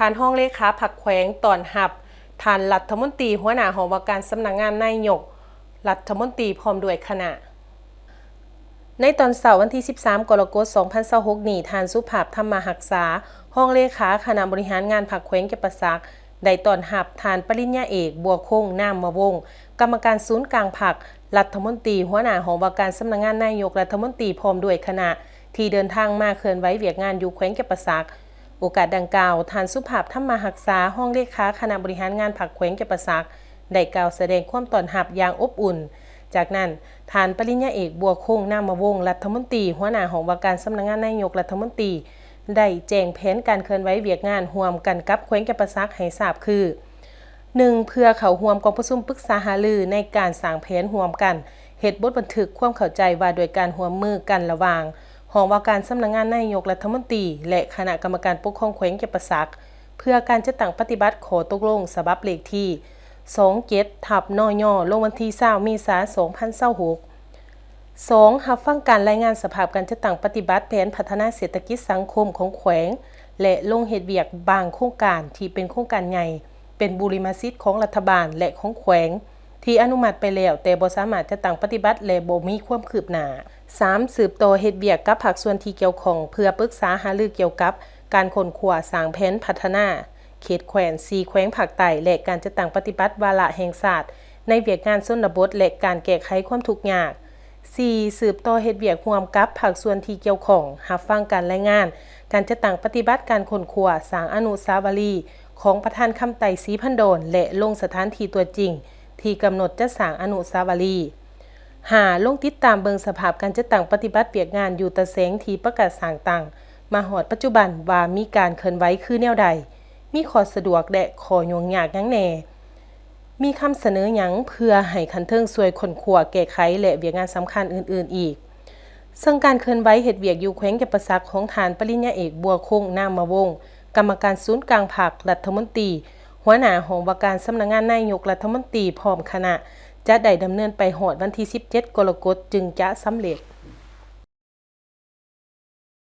ທ່ານຮອງເລຂາພັກແຂວງຕ້ອນຮັບທ່ານລັດຖະມົນຕີ ຫົວໜ້າຫ້ອງວ່າການສຳນັກງານນາຍົກລັດຖະມົນຕີ ພ້ອມດ້ວຍຄະນະ. ໃນຕອນເຊົ້າວັນທີສິບສາມ ກໍລະກົດ ສອງພັນຊາວຫົກນີ້, ທ່ານ ສຸພາບ ທຳມະຮັກສາ ຮອງເລຂາຄະນະບໍລິຫານງານພັກແຂວງຈຳປາສັກ ໄດ້ຕ້ອນຮັບທ່ານປະລິນຍາເອກ ບົວຄົງ ນາມມະວົງ ກຳມະການສູນກາງພັກ, ລັດຖະມົນຕີ, ຫົວໜ້າຫ້ອງວ່າການສຳນັກງານນາຍົກລັດຖະມົນຕີ ພ້ອມດ້ວຍຄະນະ ທີ່ເດີນທາງມາເຄື່ອນໄຫວວຽກງານຢູ່ແຂວງຈຳປາສັກ. ໂອກາດດັ່ງກ່າວ, ທ່ານ ສຸພາບ ທຳມະຮັກສາ ຮອງເລຂາຄະນະບໍລິຫານງານພັກແຂວງຈຳປາສັກ ໄດ້ກ່າວສະແດງຄວາມຕ້ອນຮັບຢ່າງອົບອຸ່ນ. ຈາກນັ້ນ, ທ່ານປະລິນຍາເອກ ບົວຄົງ ນາມມະວົງ ລັດຖະມົນຕີ ຫົວໜ້າຫ້ອງວ່າການສຳນັກງານນາຍົກລັດຖະມົນຕີ ໄດ້ແຈ້ງແຜນການເຄື່ອນໄຫວວຽກງານຮ່ວມກັນກັບແຂວງຈຳປາສັກໃຫ້ຊາບຄື: ໜຶ່ງ ເພື່ອເຂົ້າຮ່ວມກອງປະຊຸມປຶກສາຫາລືໃນການສ້າງແຜນຮ່ວມກັນ ເຮັດບົດບັນທຶກຄວາມເຂົ້າໃຈວ່າດ້ວຍການຮ່ວມມືກັນລະຫວ່າງຫ້ອງວ່າການສຳນັກງານນາຍົກລັດຖະມົນຕີ ແລະ ຄະນະກຳມະການປົກຄອງແຂວງຈຳປາສັກ ເພື່ອການຈັດຕັ້ງປະຕິບັດຂໍ້ຕົກລົງສະບັບເລກທີ ສອງເຈັດ ທັບ ນຍ ລົງວັນທີ ຊາວ ເມສາ ສອງພັນຊາວຫົກ. ສອງ ຮັບຟັງການລາຍງານສະພາບການຈັດຕັ້ງປະຕິບັດແຜນພັດທະນາເສດຖະກິດສັງຄົມຂອງແຂວງ ແລະ ລົງເຮັດວຽກບາງໂຄງການທີ່ເປັນໂຄງການໃຫຍ່ ເປັນບູລິມະສິດຂອງລັດຖະບານ ແລະ ຂອງແຂວງ ທີ່ອະນຸມັດໄປແລ້ວ ແຕ່ບໍ່ສາມາດຈັດຕັ້ງປະຕິບັດ ແລະ ບໍ່ມີຄວາມຄືບໜ້າ. ສາມ ສືບຕໍ່ເຮັດວຽກກັບພາກສ່ວນທີ່ກ່ຽວຂ້ອງ ເພື່ອປຶກສາຫາລືກ່ຽວກັບການຄົ້ນຄວ້າສ້າງແຜນພັດທະນາເຂດແຄວ້ນສີ່ແຂວງພາກໃຕ້ ແລະ ການຈັດຕັ້ງປະຕິບັດວາລະແຫ່ງຊາດໃນວຽກງານຊົນນະບົດ ແລະ ການແກ້ໄຂຄວາມທຸກຍາກ. ສີ່ ສືບຕໍ່ເຮັດວຽກຮ່ວມກັບພາກສ່ວນທີ່ກ່ຽວຂ້ອງ, ຮັບຟັງການລາຍງານການຈັດຕັ້ງປະຕິບັດການຄົ້ນຄວ້າສ້າງອະນຸສາວະລີຂອງປະທານຄຳໄຕ ສີພັນດອນ ແລະ ລົງສະຖານທີ່ຕົວຈິງທີ່ກຳນົດຈະສ້າງອະນຸສາວະລີ. ຫ້າ ລົງຕິດຕາມເບິ່ງສະພາບການຈັດຕັ້ງປະຕິບັດວຽກງານຢູ່ຕາແສງທີ່ປະກາດສ້າງຕັ້ງມາຮອດປັດຈຸບັນວ່າມີການເຄື່ອນໄຫວຄືແນວໃດ, ມີຂໍ້ສະດວກ ແລະ ຂໍ້ຫຍຸ້ງຍາກຫຍັງແດ່, ມີຄຳສະເໜີຫຍັງເພື່ອໃຫ້ຂັ້ນເທິງຊ່ວຍຄົ້ນຄວ້າແກ້ໄຂ ແລະ ວຽກງານສຳຄັນອື່ນໆອີກ. ເຊິ່ງການເຄື່ອນໄຫວເຮັດວຽກຢູ່ແຂວງຈຳປາສັກຂອງທ່ານປະລິນຍາເອກ ບົວຄົງ ນາມມະວົງ ກຳມະການສູນກາງພັກ, ລັດຖະມົນຕີ, ຫົວໜ້າຫ້ອງວ່າການສຳນັກງານນາຍົກລັດຖະມົນຕີ ພ້ອມຄະນະ ຈະໄດ້ດຳເນີນໄປຮອດວັນທີສິບເຈັດ ກໍລະກົດ ຈຶ່ງຈະສຳເລັດ.